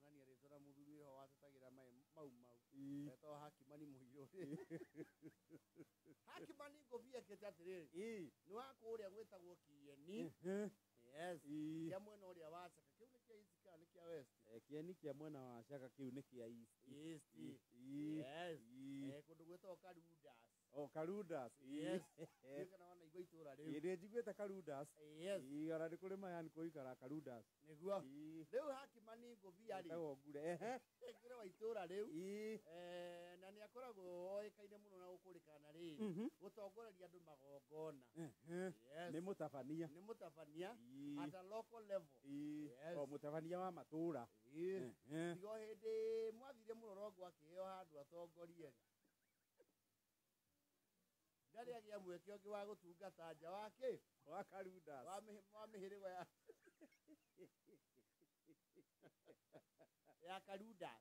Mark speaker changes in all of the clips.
Speaker 1: Anania rĩtwa na mũthuri wĩho watetagĩra mau mau etagwo Hakimani Mũirũ. Hakimani Ngũbia ekĩte atĩrĩrĩ, nĩ wa kũrĩa gwĩtagwo Kieni. Yes. Kĩa mwena ũrĩa wa Caka. Kĩu nĩ kĩa East kana nĩ kĩa West?
Speaker 2: Kĩeni kĩa mwena wa Caka kĩu nĩ kĩa East.
Speaker 1: East. Yes. Kũndũ gwĩtagwo Karundas.
Speaker 2: O Karundas.
Speaker 1: Yes. Ndiũĩ kana wanaigua itũra rĩu.
Speaker 2: Nĩ njiguĩte Karundas.
Speaker 1: Yes.
Speaker 2: Ona nĩ kũrĩ mayani kũikara Karundas.
Speaker 1: Nĩguo. Rĩu Hakimani Ngũbia rĩ,
Speaker 2: Etagwo Ngure. Ehe.
Speaker 1: Ngure wa itũra rĩu. Na nĩ akoragwo oĩkaine mũno na gũkũrĩkana rĩrĩ, gũtongoreria andũ magongona. Yes.
Speaker 2: Nĩ mũtabania.
Speaker 1: Nĩ mũtabania at a local level. Yes.
Speaker 2: O mũtabania wa matũra.
Speaker 1: Tiga o hĩndĩ mwathire mũno rongo akĩheo handũ atongorie rĩ, ndarĩ agĩa mweke ũngĩ wa gũtungata nja wa kĩ?
Speaker 2: Wa Karundas.
Speaker 1: Wa mĩhĩrĩga ya Karundas.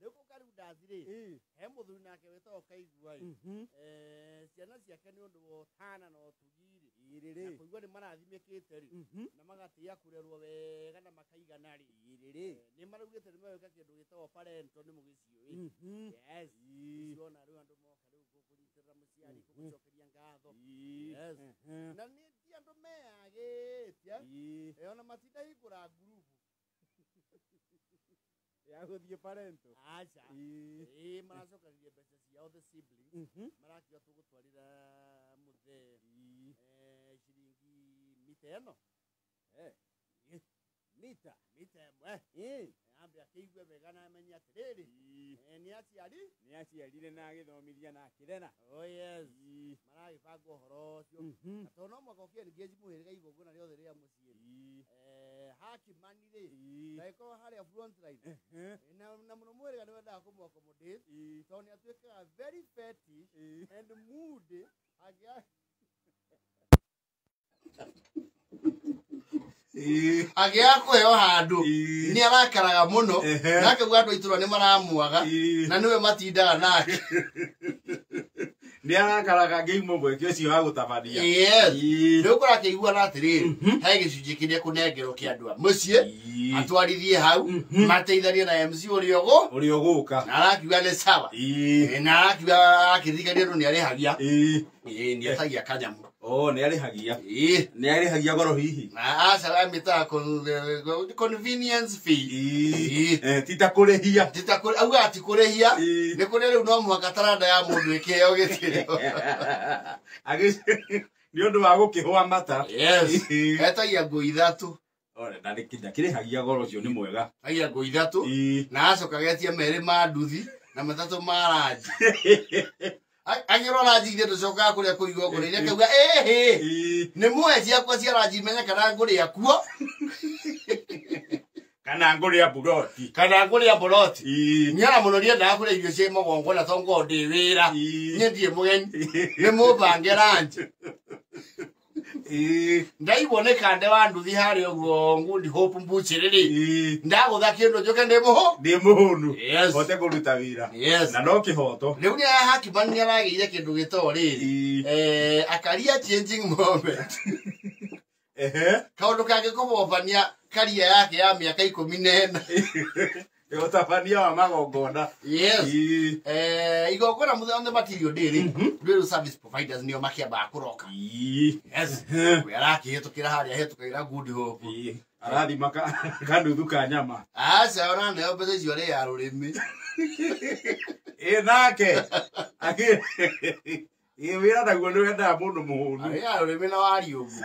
Speaker 1: Rĩu kũ Karundas rĩ, he mũthuri nake wĩtagwo Kaigua ĩ. Ciana ciake nĩ ũndũ wa ũtana na ũtugi rĩ,
Speaker 2: Irĩrĩ.
Speaker 1: na kũigua nĩ marathimĩkĩte rĩ, na magatĩĩa kũrerwo wega na makaigana rĩ.
Speaker 2: Irĩrĩ.
Speaker 1: Nĩ maraugĩte nĩ megwĩka kĩndũ gĩtagwo parental nĩ mũgĩciũĩ. Yes. Nĩciona rĩu andũ moka rĩu kũnyitĩrĩra mũciari, kũmũcokeria ngatho. Yes. Na nĩ ti andũ meyagĩte. Ona matindahingũra ngurubu.
Speaker 2: Ya gũthiĩ parental.
Speaker 1: Aca. Maracokanĩria mbeca ciao the siblings. Marakiuga tũgũtwarĩra mũthee, ciringi mita ĩno.
Speaker 2: Mita.
Speaker 1: Mita ĩmwe. Ambe akĩigue wega na amenye atĩrĩrĩ, nĩ aciari.
Speaker 2: Nĩ aciarire na agĩthomithia na akĩrera.
Speaker 1: Oh yes. Maragĩbanga ũhoro ũcio. Na tondũ no mũhaka ũkĩ engage mũhĩrĩga igongona rĩothe rĩa mũciĩ. Hakimani rĩ, ndagĩkorwo harĩa front line. Na mũno mũhĩrĩga nĩ wendaga kũmũ accommodate, tondũ nĩ atuĩkaga very fetish and moody angĩa Agĩaga kũheo handũ nĩ arakaraga mũno, na akauga andũ a itũũra nĩ maramwaga na nĩwe matindaga nake.
Speaker 2: Nĩ arakaraga ngĩimwo mweke ũcio wa gũtabania.
Speaker 1: Yes. Rĩu ũkora akĩiguana atĩrĩrĩ, he gĩcunjĩ kĩrĩa kũnengerwo kĩa andũ a mũciĩ, atwarithie hau, mateithanie na MC ũrĩa ũgũ
Speaker 2: ũrĩa ũgũka.
Speaker 1: Na arakiuga nĩ sawa. Na arakiuga akĩririkania andũ nĩ arĩhagia. Nĩ etagia kanyamũ.
Speaker 2: Oh, nĩ arĩhagia. Nĩ arĩhagia goro hihi.
Speaker 1: Na aca amĩtaga convenience fee.
Speaker 2: Ti ta kũrĩhia.
Speaker 1: Ti ta kũrĩ-, augaga ti kũrĩhia. Nĩ kũrĩa rĩu no mũhaka taranda ya mũndũ ĩkĩheo gĩtĩo.
Speaker 2: Nĩ ũndũ wa gũkĩhũa mata.
Speaker 1: Yes. Etagia nguo ithatũ.
Speaker 2: Ore, na nĩ kinya kĩrĩhagia goro ũcio nĩ mwega.
Speaker 1: Etagia nguo ithatũ. Na acoka agetia merĩ ma nduthi na matatũ ma ranji. Agĩrwo ranji ithe ndũcokaga kũrĩa kũu igongona-inĩ, akauga, ĩhĩ, nĩ muoe ciakwa cia ranji menye kana ngũrĩa kuo.
Speaker 2: Kana ngũrĩa mburoti.
Speaker 1: Kana ngũrĩa mburoti. Niĩ ona mũno ndiendaga kũrĩa irio cia magongona tondũ ngoragwo ndĩ wĩra. Niĩ ndirĩ mũgeni. Nĩ mũbange ranji. Ndaigua nĩ kande wa nduthi harĩa ũguo ngundi Hope Mbuchĩrĩ rĩ. Ndagũtha kĩndũ njũke ndĩ mũhũ.
Speaker 2: Ndĩ mũhũnu.
Speaker 1: Yes.
Speaker 2: Hote kũruta wĩra.
Speaker 1: Yes.
Speaker 2: Na no kĩhoto.
Speaker 1: Rĩu nĩ Hakimani nĩ aragĩire kĩndũ gĩtagwo rĩrĩ. A career changing moment. Kaũndũ kangĩ kũbobania career yake ya mĩaka ikũmi na ĩna.
Speaker 2: Ũtabania wa magongona.
Speaker 1: Yes. Igongona mũthenya nĩ material day rĩ. Rĩu service providers nĩo makĩambaga kũroka. Yes. We arakĩhĩtũkĩra harĩa ahĩtũkagĩra Good Hope.
Speaker 2: Arathima kanuthu ka nyama.
Speaker 1: Aca, ona nayo mbeca icio arĩ ya rũrĩmĩ.
Speaker 2: Nake. Wĩra naguo nĩ wendaga mũndũ mũhũnu.
Speaker 1: Arĩ ya rũrĩmĩ na wariũngũ.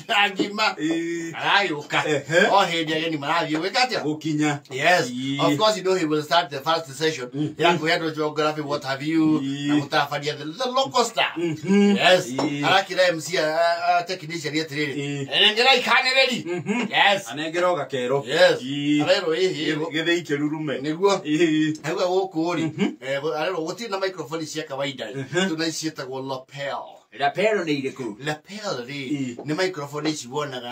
Speaker 1: Na ngima. Aragĩũka. O hĩndĩ ageni marathiĩ gwĩka atĩa?
Speaker 2: Gũkinya.
Speaker 1: Yes. Of course, you know he will start the first session. Ya kũhe andũ geography, what have you, na gũtabania the local stuff. Yes. Arakĩra MC, technician atĩrĩrĩ. Nengera ikanĩrĩri. Yes.
Speaker 2: Anengera o gakero.
Speaker 1: Yes. Arerwo ĩhĩ.
Speaker 2: Gĩthĩi kĩrurume.
Speaker 1: Nĩguo. Auga gũkũ rĩ, arerwo gũtirĩ na microphone cia kawaida. Tuna ici ciĩtagwo lapel.
Speaker 2: Lapel nĩ irĩkũ?
Speaker 1: Lapel rĩ nĩ microphone ici wonaga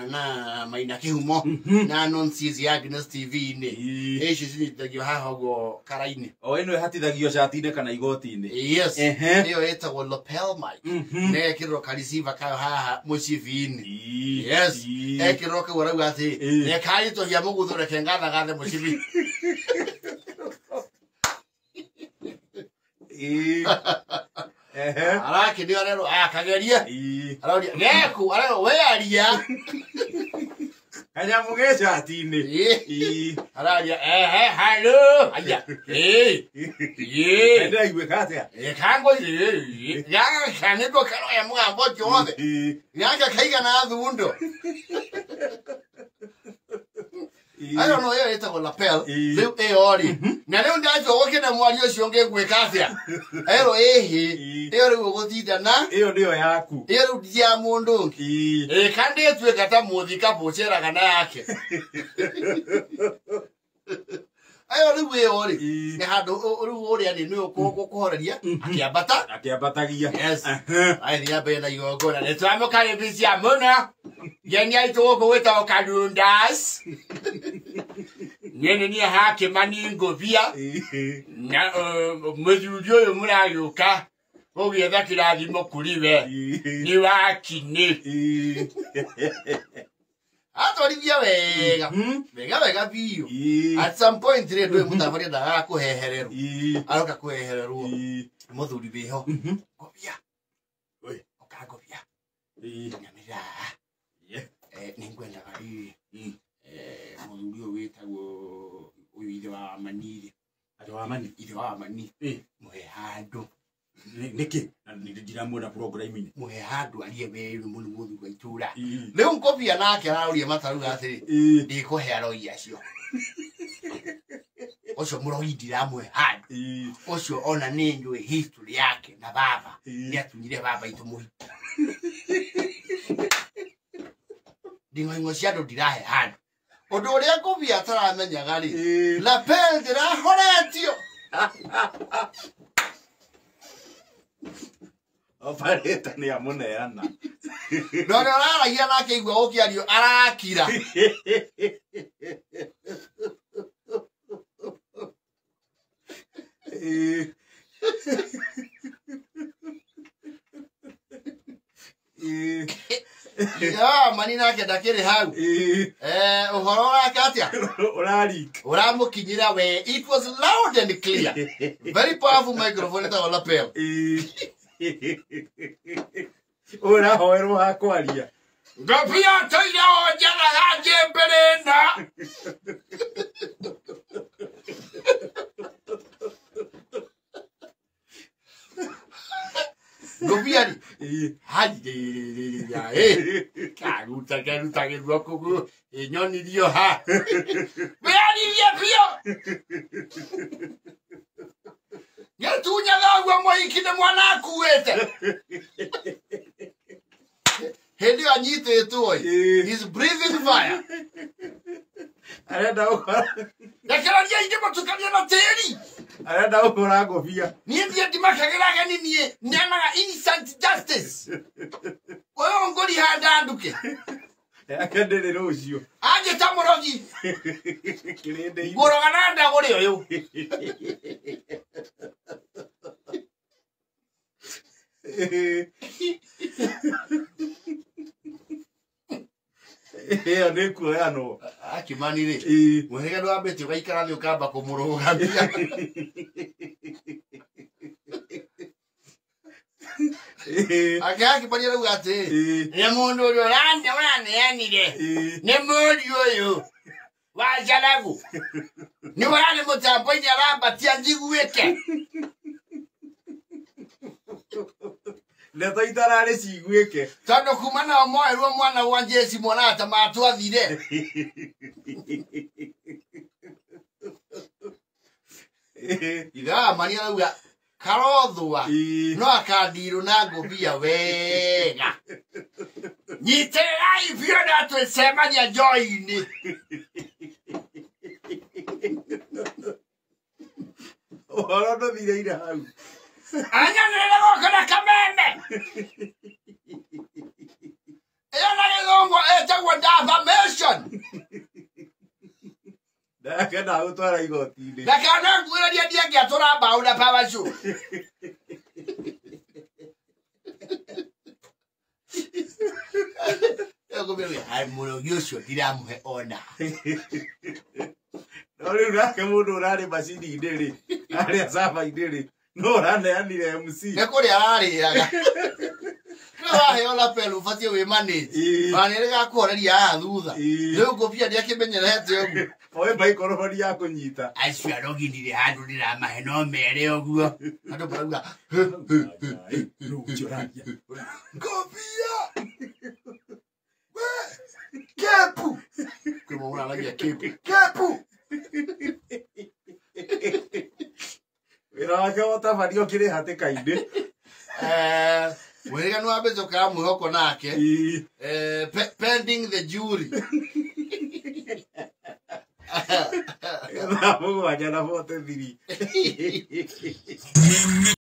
Speaker 1: na Maina Kĩhumo na nonsense ya Agnes TV-inĩ. Ici cinyitithagio haha ũguo kara-inĩ.
Speaker 2: O ĩno ĩhatithagio cati-inĩ kana igoti-inĩ.
Speaker 1: Yes. Ĩyo ĩtagwo lapel mic. Nĩ ĩkĩrĩrwo ka receiver kayo haha mũcibi-inĩ. Yes. Ekĩrĩrwo kau arauga atĩ nĩkanyitũhia mũgutho reke ngathagathe mũcibi. Arakĩnio arerwo akagerie. Aroria geku arerwo we aria.
Speaker 2: Kanyamũ ge cati-inĩ.
Speaker 1: Araria ehe hello. Aya.
Speaker 2: Ndĩraiguĩka atĩa?
Speaker 1: Kango gaka kanĩtwo karoya mũgambo ũcio wothe. Gaka kaigana thundo. I don't know ĩyo ĩtagwo lapel. Rĩu ĩyo rĩ na rĩu ndacogoke na mwario ũcio ũngĩ atĩa. Erwo ĩhĩ ĩyo rĩu ũgũtinda na
Speaker 2: ĩyo nĩyo yaku.
Speaker 1: Ĩyo rĩu ti ya mũndũ ũngĩ. Ĩ kandi ĩtuĩka ta mũthikabu ũceraga na yake. Ayo rĩu ĩyo rĩ nĩ handũ rĩu ũrĩa nĩ nĩwe ũkũhoreria akĩambata.
Speaker 2: Akĩambatagia.
Speaker 1: Yes. Agĩthiĩ mbere na igongona. Nĩ twamũkaribisha mũno. Ngeni aitũ gũkũ gwĩtagwo Karundas. Niĩ nĩ niĩ Hakĩmani Ngũbia. Na mũthuri ũyũ mũragĩũka gũgĩetha kĩrathimo kũrĩ we nĩ wakinĩ. Atwarithia wega. Wega wega biũ. At some point rĩ ndũĩ mũtabania ndagaga kũhehererwo. Aroka kũhehererwo. Mũthuri wĩho. Ngũbia. Ũka Ngũbia. Nyamĩrĩra haha. Nĩngwendaga rĩ mũthuri ũyũ wĩtagwo ũyũ ithe wa Mani rĩ.
Speaker 2: Atĩ wa Mani?
Speaker 1: Ithe wa Mani. Mũhe handũ.
Speaker 2: Nĩkĩ? Na ndiramuona program-inĩ.
Speaker 1: Mũhe handũ arie wega mũno mũthuri wa itũra. Rĩu Ngũbia nake araũria mataruga atĩrĩ ndikũhe aroi acio. Ũcio mũroi ndiramũhe handũ. Ũcio ona nĩ njũĩ history yake na baba. Nĩatunyire baba itũ mũhiki. Nding'oing'o cia andũ ndirahe handũ. Ũndũ ũrĩa Ngũbia ataramenyaga rĩ, lapel ndĩrahoretio.
Speaker 2: Operator nĩ amũneana.
Speaker 1: Na ũrĩa ũraragia nake aigua gũkĩario arakira. Ya Mani nake ndakĩrĩ hau. Ũhoro wake atĩa?
Speaker 2: Ũrarik.
Speaker 1: Ũramũkinyĩra we. It was loud and clear. Very powerful microphone ĩtagwo lapel.
Speaker 2: Ũrahoerwo ha kwaria.
Speaker 1: Ngũbia tũire o njega ya njĩmbĩrĩ na. Ngũbia rĩ karuta karuta guoko guo nyonirio ha. Wĩarithie biũ. Nĩatunyaga ũguo mũhiki nĩ mwana akuĩte. Hĩndĩ ĩyo anyitĩtwo ĩ. He's breathing fire.
Speaker 2: Arenda gũkora.
Speaker 1: Rekereria ingĩ mũtukanie na tĩri.
Speaker 2: Arenda gũkora Ngũbia.
Speaker 1: Niĩ ndiĩ ndimakagĩra ageni niĩ neanaga instant justice. Ũyũ ngũri handa nduke.
Speaker 2: Yake ndĩrĩ rũciũ.
Speaker 1: Anjĩta mũrogi.
Speaker 2: Kĩrĩndĩ-inĩ.
Speaker 1: Ngũroga na ndagũrĩ ũyũ.
Speaker 2: Ĩyo nĩ kuoyanwo.
Speaker 1: Akĩmani rĩ mũhĩrĩga ndwambĩtie ũgaikara thĩ ũkamba kũmũrũgamia. Ake Akĩmani arauga atĩ nĩ mũndũ ũrĩa ũraneanire nĩ mũriũ ũyũ wa Njaragu. Nĩ ũrarĩ mũtambo-inĩ arambatia njiguĩke.
Speaker 2: Ndeto itararĩ ciguĩke.
Speaker 1: Tondũ kuma nao moerwo mwana wa Jesi mwana ta matwathire. Ithe wa Mani arauga karothwa no akandirwo na Ngũbia wega. Nyitĩrĩrai biũ na twĩcemania njohi-inĩ.
Speaker 2: Ũhoro ndũthireire hau.
Speaker 1: Anyanĩrĩre gũkũ na kameme. Ĩyo na gĩthũngũ ĩtagwo defamation.
Speaker 2: Ndakenda gũtwara igoti-inĩ.
Speaker 1: Na kana nguĩrĩria ndiangĩatũra mbaũ na power shoe. Mũrogi ũcio ndiramũhe ona.
Speaker 2: No rĩu nake mũndũ ũrarĩ macini-inĩ rĩ, arĩa caba-inĩ rĩ, no ũraneanire MC.
Speaker 1: Nĩ kũrĩa ararĩaga. Nĩ waheo lapel ũbatiĩ wĩ manage. Ona nĩ rĩgakũhoreria haha thutha. Rĩu ngũbia ndĩakĩmenyerete ũguo.
Speaker 2: Oe maikoroboni ya kũnyita.
Speaker 1: Acio arogi ndirĩ handũ ndĩramahe no mere ũguo. Andũ marauga ngobia we kepu. Kwĩ mũndũ ũraragia kepu. Kepu.
Speaker 2: Wĩra wake wa ũtabania ũkĩrĩ hatĩka-inĩ.
Speaker 1: Mwĩrĩga nĩ wambĩtũka mwĩhoko nake. Pending the jury.
Speaker 2: Thaa 7:43.